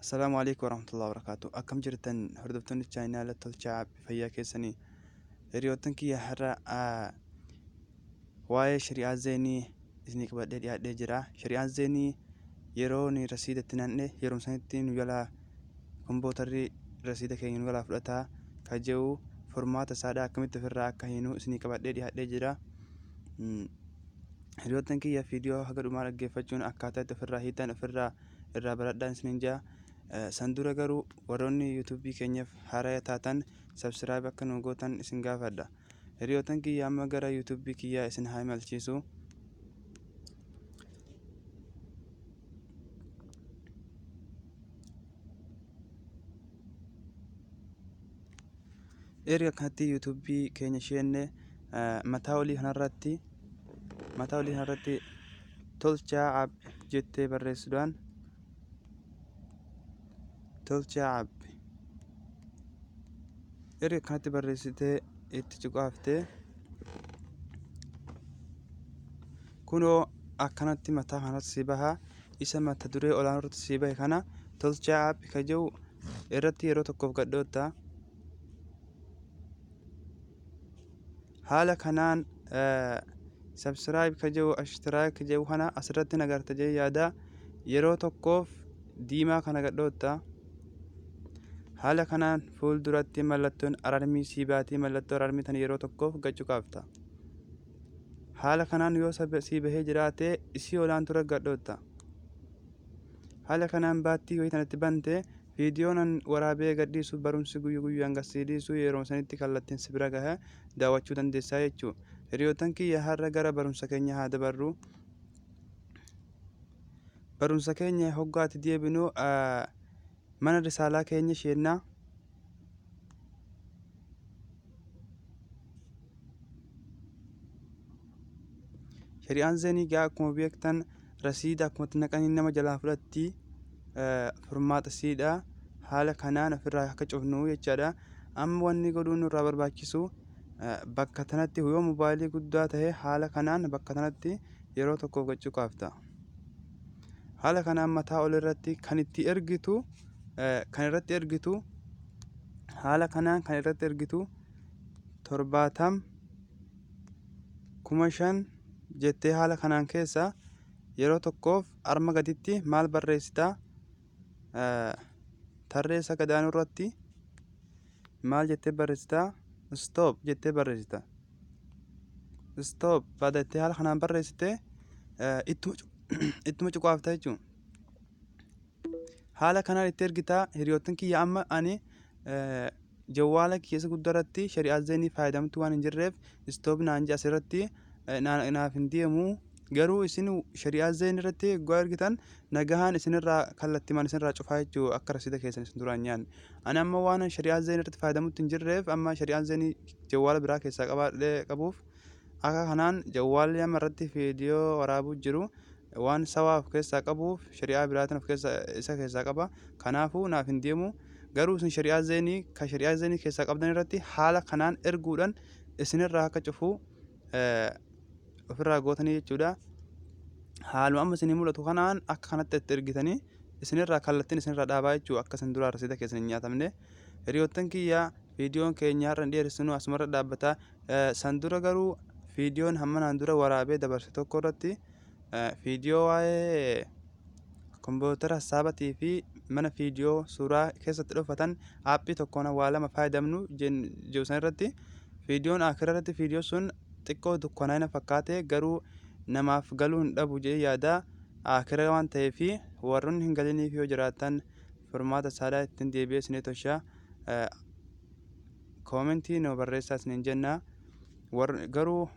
Assalaamu alaikum warahmatullahi wabarakatuh. Akkam jirtan hordoftoonni chaayinaala Tolchaa App fayyaa keessanii? Hiriyoottan kiyya, har'a waa'ee shari'aa zeenii isinii qabadhee dhiyaadhee jira. Shari'aan zeenii yeroo ni rasiida itti nanne yeroo sanitti nu jalaa kombootarri rasiida keenya nu jalaa fudhataa ka jedhu furmaata isaadha, akkamitti ofirraa akka hiinu isinii qabadhee dhiyaadhee jira. Hiriyoottan kiyya, viidiyoo haga dhumaa dhaggeeffachuun akkaataa itti ofirraa hiitan ofirraa irraa baradhaan isiniin jaa. San dura garuu warroonni yuutuubii keenyaaf haaraya taatan subscribe akka nu gootan isin gaafadha. Hiriyoottan kiyya, amma gara yuutuubii kiyyaa isin haa imalchiisu. Erga kanatti yuutuubii keenya sheenne mataa olii kanarratti Tolchaa App jettee barreessuudhaan, Tolchaa App erga kanatti barreessitee itti cuqaaftee, kunoo akkanatti mataa kanatti si baha. Isa mata duree olaanoo irratti si bahe kana, Tolchaa App ka jedhu irratti yeroo tokkoof gadhootta. Haala kanaan subscribe ka jedhu, ashtiraak ka jedhu kana asirratti nagarta jee yaada. Yeroo tokkoof diimaa kana gadhootta. Haala kanaan fuulduratti mallattoon alarmii sii baatii. Mallattoo alarmii tana yeroo tokkoof gachu kaafta. Haala kanaan yoo sii bahee jiraate isii olaantu irra gadhootta. Haala kanaan baattii wayii tanatti bante, viidiyoon an waraabee gadhiisu, barumsi guyyu guyyaan gasii dhiisu yeroo sanitti kallattiin si bira gaha, daawwachuu dandeessaa jechuu. Hiriyoottan kiyya, har'a gara barumsa keenya haa dabarru. Barumsa keenya hoggaatti deebinu, mana risaalaa keenya sheennaa. Shari'aan zeenii gaa akkuma beektan rasiida akkumatti naqanii nama jalaa fudhatti. Furmaata siidha haala kanaan ofirraa akka cufnu jechaadha. Amma wanni godhuun nurraa barbaachisu, bakka tanatti yoo mobaayilii guddaa ta'e haala kanaan bakka tanatti yeroo tokkoof gochuu kaafta. Haala kanaan mataa ol irratti kan itti ergitu, kan irratti ergitu, haala kanaan kan irratti ergitu 70 5000 jettee haala kanaan keessa yeroo tokkoof arma gaditti maal barreessita? Tarree isa gadaanuu irratti maal jettee barreessita? Stop jettee barreessita. Stop baadattee haala kanaan barreessite ittuma cuqaafta jechuudha. Haala kanaan itti ergitaa. Hiriyoottan kiyya, amma ani jawwaala keessa guddaa irratti shari'aa zeenii fayyadamtu waan hin jirreef stop naan jedha, asirratti naaf hin deemu. Garuu isin shari'aa zeenii irratti yeroo ergitan nagahaan isinirraa kallattimaan isinirraa cufaa jechuu, akka rasiida keessan isin duraan nyaanne. Ani amma waan shari'aa zeenii irratti fayyadamutti hin jirreef, amma shari'aa zeenii jawwaala biraa keessaa qabaadhee qabuuf, akka kanaan jawwaalli amma irratti viidiyoo waraabuu jiru waan sawaa of keessaa qabuuf shari'aa biraatiin of keessa isa keessaa qaba, kanaafuu naaf hin deemu. Garuu isin shari'aa zeenii ka shari'aa zeenii keessaa qabdan irratti haala kanaan erguudhaan isinirraa akka cufuu ofirraa gootanii jechuudha. Haaluma amma isinii mul'atu kanaan akka kanatti itti ergitanii isinirraa kallattiin isinirraa dhaabaa jechuu, akka isin duraa rasiida keessan hin nyaatamne. Hiriyoottan kiyya, viidiyoon keenya har'a hin dheeressinu, asumarra dhaabbata. San dura garuu viidiyoon hammanaan dura waraabee dabarse tokko irratti, viidiyoo waa'ee kompiitara hassaabatii fi mana viidiyoo suuraa keessatti dhufatan aappii tokkoon waa lama fayyadamnu jedhu san irratti, viidiyoon akira irratti viidiyoo sun xiqqoo dukkanaa'ina fakkaate, garuu namaaf galuu hin dhabu jedhee yaada. Akira waan ta'eef warroonni hin galiniif yoo jiraatan furmaata isaadhaa ittiin deebi'ee isinii tosha, koomentii nu barreessaa isiniin jenna. Garuu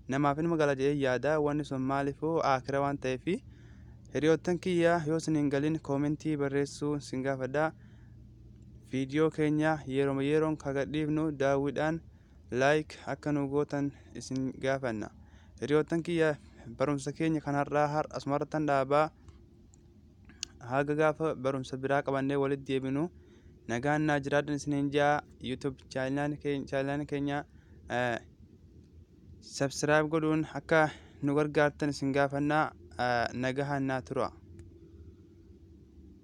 namaaf inuma gala jedhee yaada. Wanni sun maaliifuu akira waan ta'eef, hiriyoottan kiyya, yoo isin hin galin koomentii barreessuu isin gaafadha. Viidiyoo keenya yeroo yeroon ka gadhiifnu daawwiidhaan like akka nu gootan isin gaafanna. Hiriyoottan kiyya, barumsa keenya kanarraa har asumarrattan dhaabaa. Haga gaafa barumsa biraa qabannee walitti deebinu nagaan naa jiraadhan isiniin jaa. YouTube chaanalaan keenya subscribe godhuun akka nu gargaartan isin gaafannaa. Nagahaan naa tura.